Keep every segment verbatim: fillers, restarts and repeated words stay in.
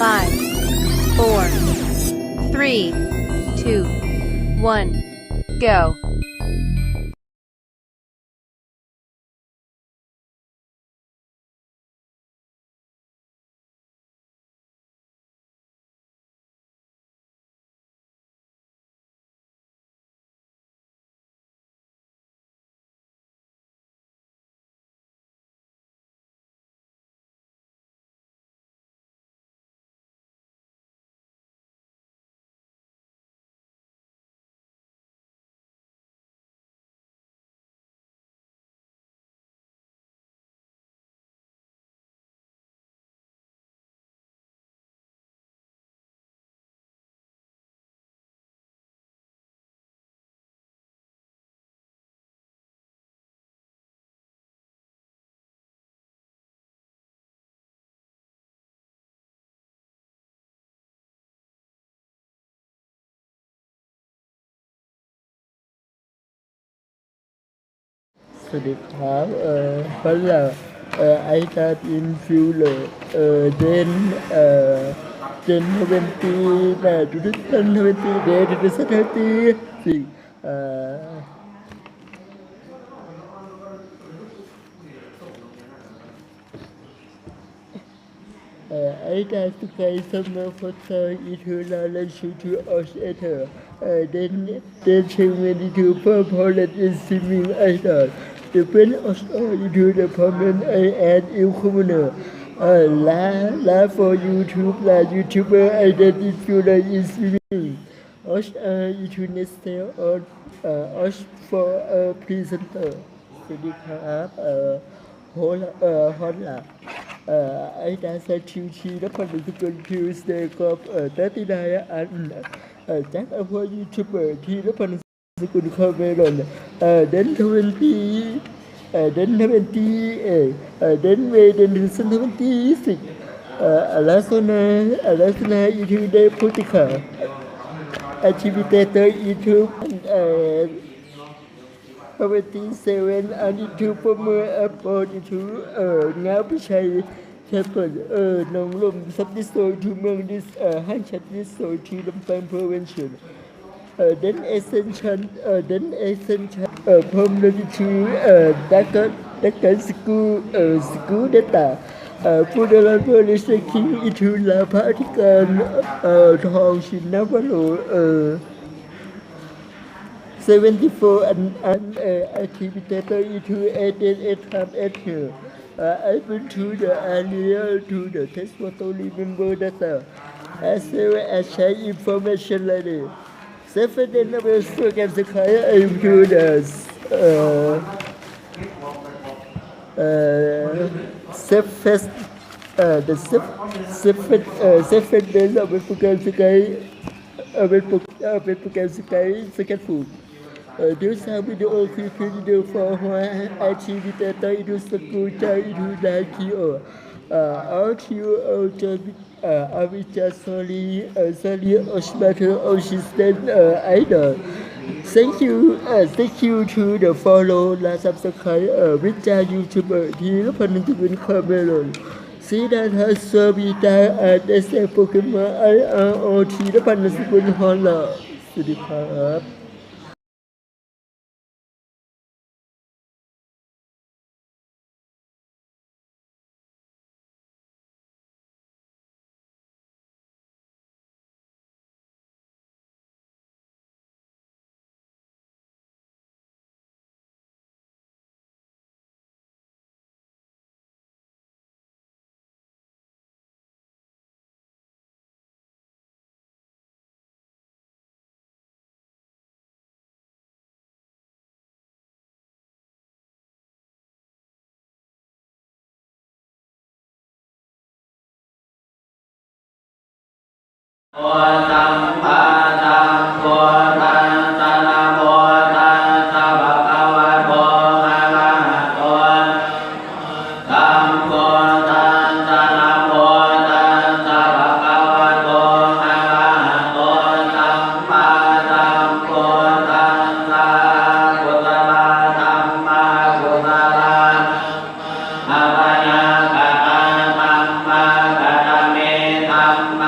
Five, four, three, two, one, go. สวัสดีครับ เอ่อ Honda เอ่อ I got in fuel เอ่อ then เอ่อ then twenty แปด two thousand twenty day two thousand twenty-six เอ่อ Uh, I got to play some more football into the relationship of other. Uh, then, then she went into purple and is swimming. I thought, the friend of all into the apartment I add in commoner. Uh, la, la for YouTube, la YouTuber, I then into the is swimming. Osh, uh, into next day, or, uh, Osh for a presenter. สวัสดีครับ เอ่อ โฮลา เอ่อ ฮอนลา เอ่อ I got to T นครหลวงสกล Tuesday ครับ เอ่อ thirty-nine อัน เอ่อ Jack อภร YouTuber ที่นครหลวงสกล Cameron เอ่อ then twenty เอ่อ then twenty เอ่อ เอ่อ then May then twenty-six เอ่อ Alasana Alasana into the Putika activitator into เอ่อ Twenty-seven อันนี้ two former airport into เอ่อ งามพิชัย Shepherd เอ่อ หนองลม Sub-District to เมืองดิส เอ่อ ห้างฉัด District to ลำปาง Provincial เอ่อ then extension เอ่อ then extension เอ่อ from Longitude เอ่อ Dakar Dakar School เอ่อ School Data เอ่อ ผู้ได้รับ Police King into ลาพระอธิการ เอ่อ ทองชินนวโร เอ่อ seventy-four อัน อัน เอ่อ activitator into eighteen eight time eight here. Uh, I went to the area to the test photo remember data. As well as share information like this. Seven number program secretary into the, uh, uh, safest, uh, the safe, safest, uh, safest number program secretary เอ่อ เป็นโปร เอ่อ เป็นโปรแกรม Skype Sketchbook. Uh, do some video clip video for one activity that I do school child into the Q O. Uh, audio, uh, just, uh, I will just sorry, uh, sorry, Oshmater, Oshistan, uh, Idol. Thank you, uh, thank you to the follow, like, subscribe, uh, with the YouTuber ธีรพันธ์ นามสกุล Cameron. ศรีดาทัศน์ โสภิตา อาร์ต เอส เอ Pokemon ไอ อาร์ โอ ธีรพันธ์ นามสกุล ฮอนลา สวัสดีครับ Namo tassa bhagavato arahato sammāsambuddhassa. Namo tassa bhagavato arahato sammāsambuddhassa. Kusalā dhammā kusalā dhammā abyākatā dhammā. Katame dhammā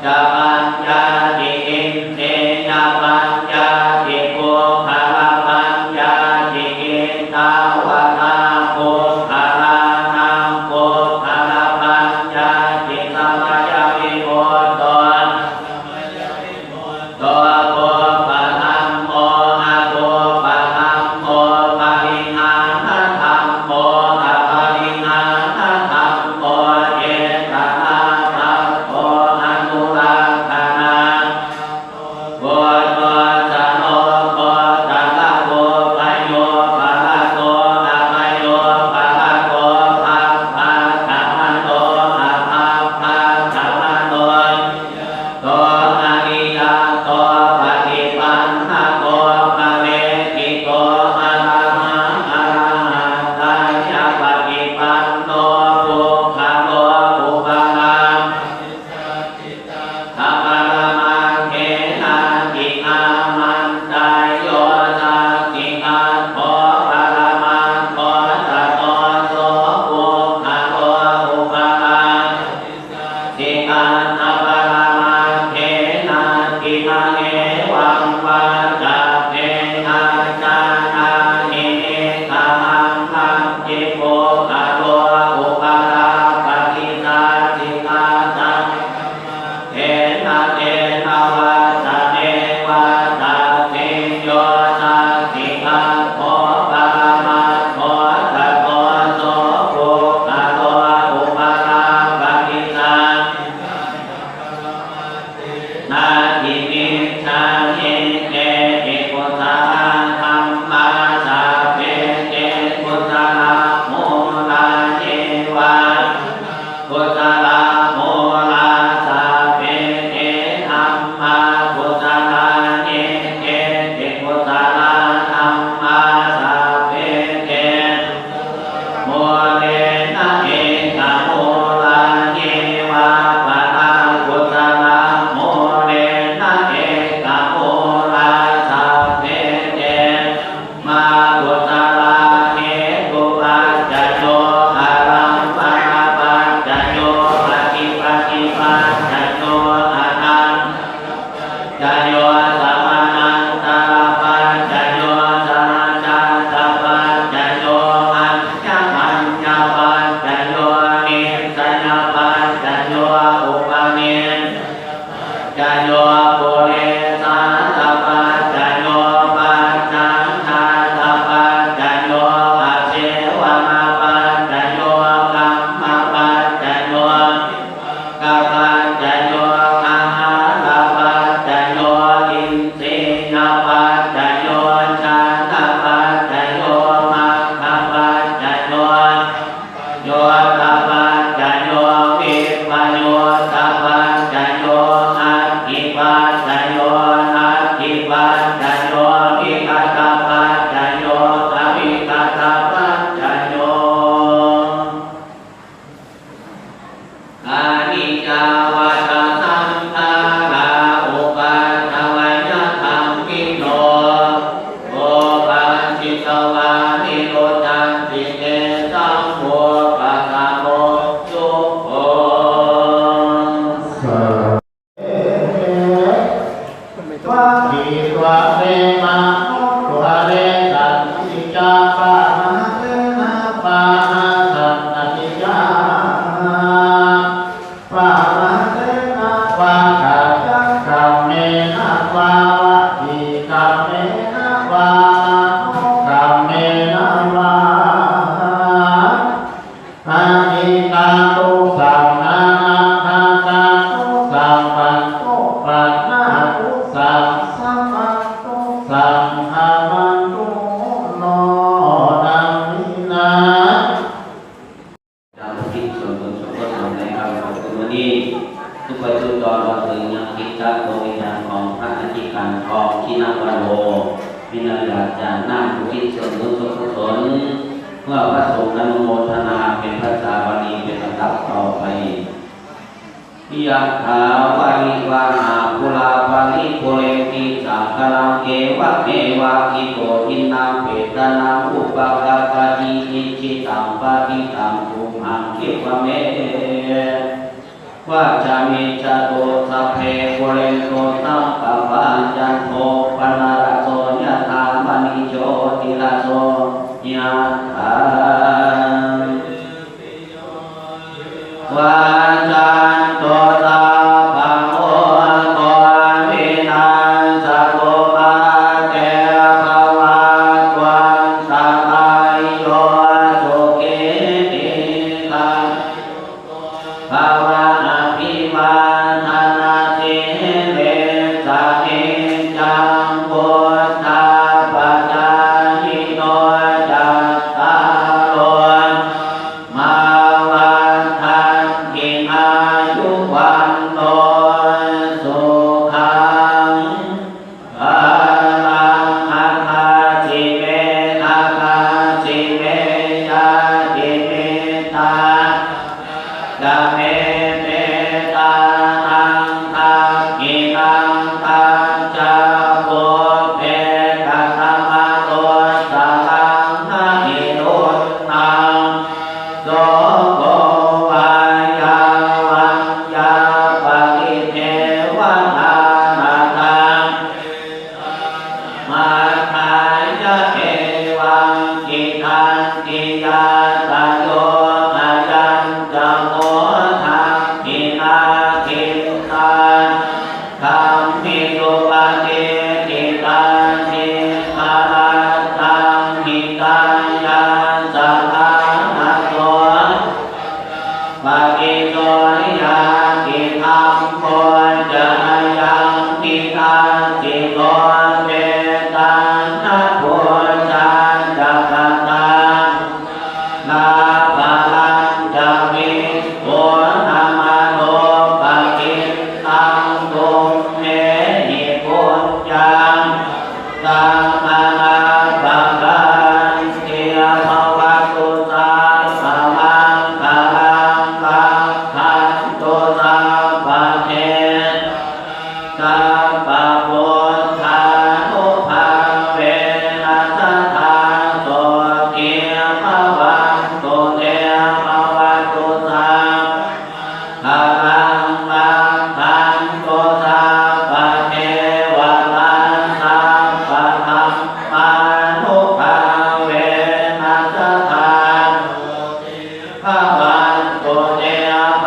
paññatti, indriyapaññatti, puggalapaññatti. Kittāvatā puggalānaṃ puggalapaññatti? Samayavimutto, asamayavimutto, kuddhammo akuddhammo, parihānadhammo aparihānadhammo, cetanābhabbo anurakkhanābhabbo, puthujjano gotrabhū, bhayūparato abhayūparato, bhabbāgamano abhabbāgamano, niyato aniyatto paṭipannako, phaleṭṭhito arahaṃ arahattāya paṭipanno puggalo, uparam aparamaṭṭhenāti. Āmantā. Yo saccikaṭṭho paramaṭṭho, tato so puggalo, uparam saccikaṭṭhaparamaṭṭhenāti. Na hevaṃ vattappeyyācaraṃ, niggaraṃ natthi puggalo, upaṭṭhappati saccikaṭṭha ṭṭhena. Tena vata ne vattappeyo, saccikaṭṭho paramaṭṭho, tato so puggalo, upaṭṭhappati saccikaṭṭhaparamaṭṭhenāti micchā. Ye keci kusalā dhammā, sabbe te kusalamūlā. Ye vā kusalamūlā, sabbe te dhammā kusalā. Ye keci kusalā dhammā, sabbe te kusalamūlena ekamūlā. Ye vā pana kusalamūlena ekamūlā, sabbe te mā kusalā. Hetupaccayo, ārammaṇapaccayo, adhipatipaccayo, anantarapaccayo, samanantarapaccayo, sahajātapaccayo, aññamaññapaccayo, nissayapaccayo, upanis cayo, purejātapaccayo, pacchājātapaccayo, āsevanapaccayo, kammapaccayo, vipākapaccayo, āhārapaccayo, indriyapaccayo, jhānapaccayo, maggapaccayo, sampayuttapaccayo, vippayuttapaccayo, atthipaccayo, natthipaccayo, vigatapaccayo, avigatapaccayo. Aniccā vata saṅkhārā, uppādavayadhammino, bhubbhaṃ chitvā nirujjhanti, tesaṃ vūpasamo sukho. Vācītvare manutvare, santike pāṇadena pāṇasannadiyā, pāṇadena vā kāyakammeṇa vā vacīkammeṇa vā manokammeṇa vā, adhiṭṭhatu saṃ nānatthaṃ kātusaṃ pantu paṇṇātusaṃ samantusaṃ khamatu no dāni nā. การอุทิศส่วนบุญส่วนกุศลในค่ำคืนวันนี้ ทุกประจุจรมาถึงยังจิตดวงวิญญาณของพระอธิการทอง ชินวโร มีนามอยากจะนั่งอุทิศส่วนบุญส่วนกุศล เมื่อพระสงฆ์อนุโมทนาเป็นภาษาบาลีเป็นลำดับต่อไป Yathā vārivahā pūrā paripūrenti sāgaraṃ, evameva ito dinnaṃ petānaṃ upakappati. Icchitaṃ patthitaṃ tumhaṃ khippameva samijjhatu, sabbe Dāna sīlesa niccaṃ vuḍḍhāpacāyino cattāro dhammā vaḍḍhanti āyu vaṇṇo sukhaṃ balaṃ. Adāsi me akāsi me ñātimittā ca me petānaṃ dakkhiṇaṃ dajjā pubbe katamanussaraṃ na hi ruṇṇaṃ soko vā yā vaññā paridevanā na taṃ madāya evaṃ tiṭṭhanti ñātayo. Ayañca kho dakkhiṇā dinnā dhammesu patiṭṭhitā dīgharattaṃ hitāyassa ṭhānaso. Paṭisoyāti dhammo ca ayaṃ nidassito petāna pūjā ca katā balañca bhikkhūnamanuppadinnaṃ tumhehi puññaṃ taṃ anappakanti. Bhavatu sabbamaṅgalaṃ rakkhantu sabbadevatā sabbabuddhānubhāvena sadā sotthī bhavantu te. Bhavatu sabbamaṅgalaṃ rakkhantu sabbadevatā sabbadhammānubhāvena sadā bhavantu te.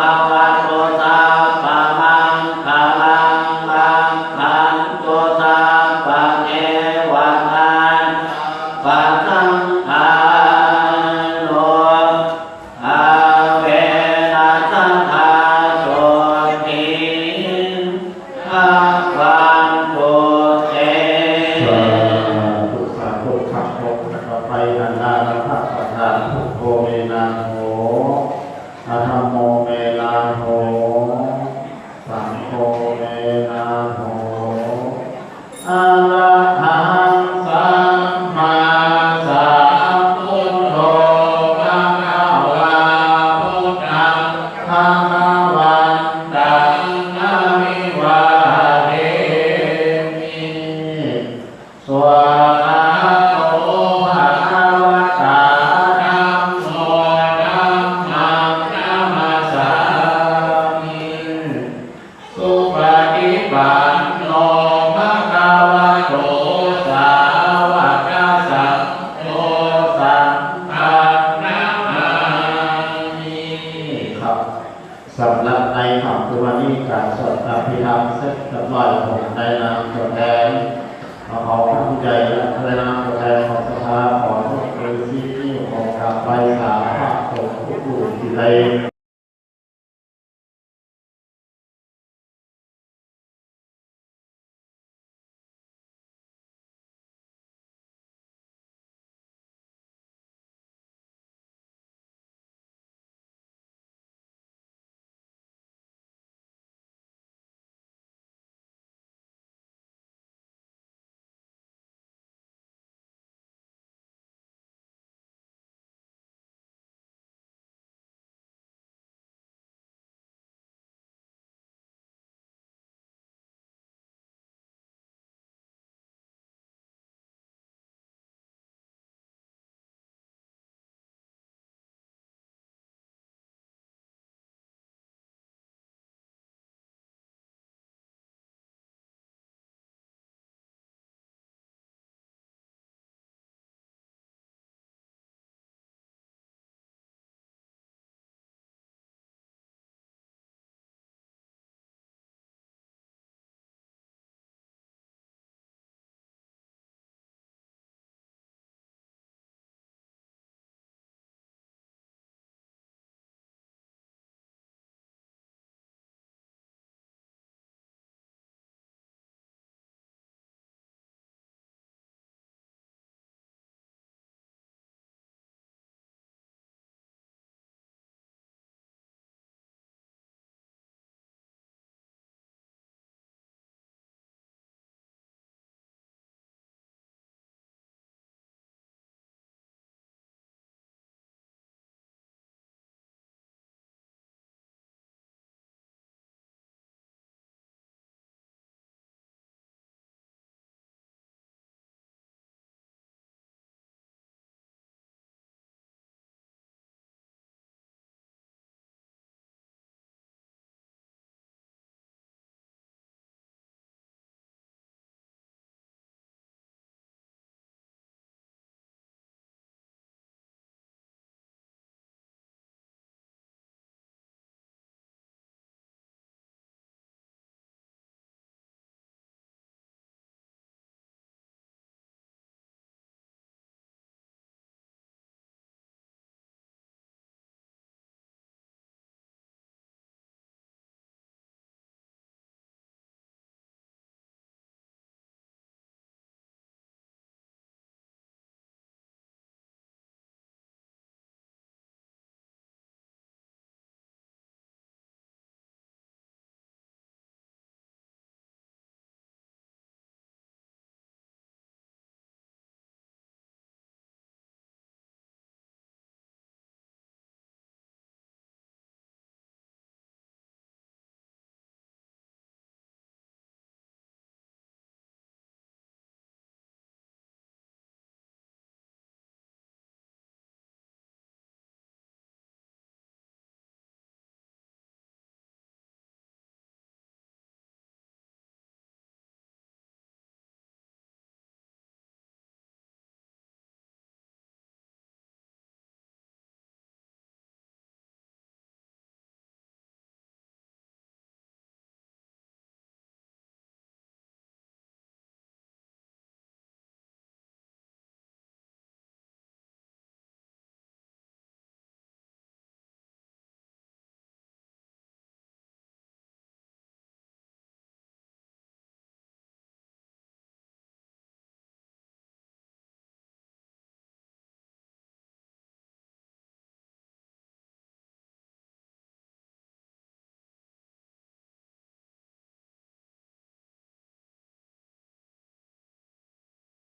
Bhavatu sabbamaṅgalaṃ rakkhantu sabbadevatā sabbasaṅghānubhāvena sadā sotthī bhavantu te. สาธุ สาธุ ครับ พบกันต่อไป หันหน้ารับพระประธาน พุทโธ me nātho, dhammo me nātho, saṅgho me nātho. Arahaṃ sammāsambuddho bhagavā, buddhaṃ bhagavantaṃ abhivādemi. Svākkhāto bhagavatā dhammo, dhammaṃ namassāmi. Supaṭipanno bhagavato sāvakasaṅgho, saṅghaṃ namāmi. ครับ สำหรับในค่ำคืนวันนี้ การสวดอภิธรรมเสร็จเรียบร้อย ผมในนามตัวแทน ขอพระผู้ใหญ่และในนามตัวแทนของสภา ขอยกมือชี้นิ้ว ขอกราบไหว้สาพระสงฆ์ทุกรูปที่ได้